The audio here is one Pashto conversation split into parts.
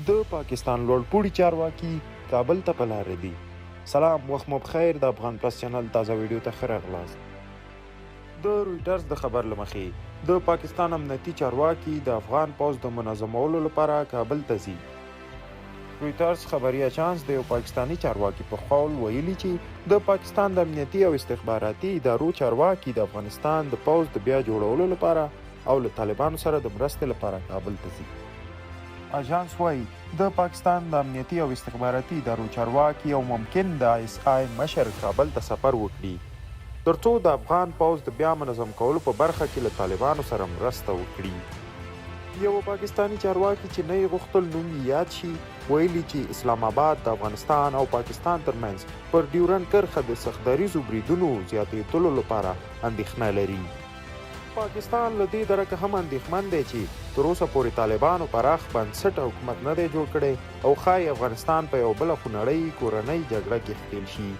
د پاکستان لوړپوړي چارواکي کابل ته په لاره دي. سلام وخت مو پخیر د افغان پلس چینل تازه ویډیو ته ښه راغلاست. د رویټرز د خبر له مخې د پاکستان امنیتي چارواکي د افغان پوځ د منظمولو لپاره کابل ته ځي. رویټرز خبري اژانس د یو پاکستاني چارواکي په قول ویلي چې د پاکستان د امنیتي او استخباراتي ادارو چارواکي د افغانستان د پوځ د بیا جوړولو لپاره او له طالبانو سره د مرستې لپاره کابل ته ځي. اژانس وايي، د پاکستان د امنیتي او استخباراتي ادارو چارواکي او ممکن د آی اس آی مشر کابل ته سفر وکړي، ترڅو د افغان پوځ د بیا منظم کولو په برخه کې له طالبانو سره مرسته وکړي. یوه پاکستاني چارواکي چې نه یې غوښتل نوم یې یاد شي، ویلي چې اسلام اباد د افغانستان او پاکستان ترمنځ پر ډیورنډ کرښه د سخت دریځو بریدونو زیاتېدلو لپاره اندېښنه لري. پاکستان له دې درکه هم اندېښمن دی چې تر اوسه پورې طالبانو پراخ بنسټه حکومت نه دی جوړ کړی او ښايي افغانستان په یوه بله خونړۍ کورنۍ جګړه کې ښکېل شي.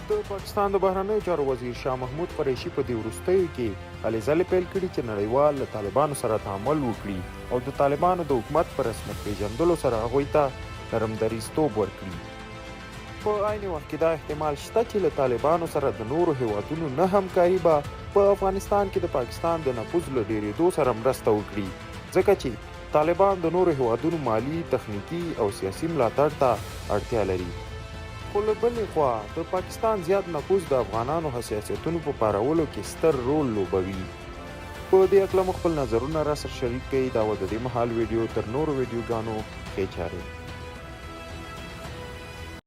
د پاکستان د بهرنیو چارو وزیر شاه محمود قریشي په دې وروستیو کې هلې ځلې پیل کړي چې نړیوال له طالبانو سره تعامل وکړي او د طالبانو د حکومت په رسمیت پېژندلو سره هغوی ته نرم دریځتوب ورکړي. په عین وخت کې دا احتمال شته چې له طالبانو سره د نورو هېوادونو نه همکاري به په افغانستان کې د پاکستان د نفوذ له ډېرېدو سره مرسته وکړي، ځکه چې طالبان د نورو هېوادونو مالي، تخنیکي او سیاسي ملاتړ ته اړتیا لري. خو له بلې خوا د پاکستان زیات نفوذ د افغانانو حساسیتونو په پارولو کې ستر رول لوبوي. په دې هکله مو خپل نظرونه راسره شریک کړئ. دا وه د دې مهال ویډیو، تر نورو ویډیوګانو ښې چارې.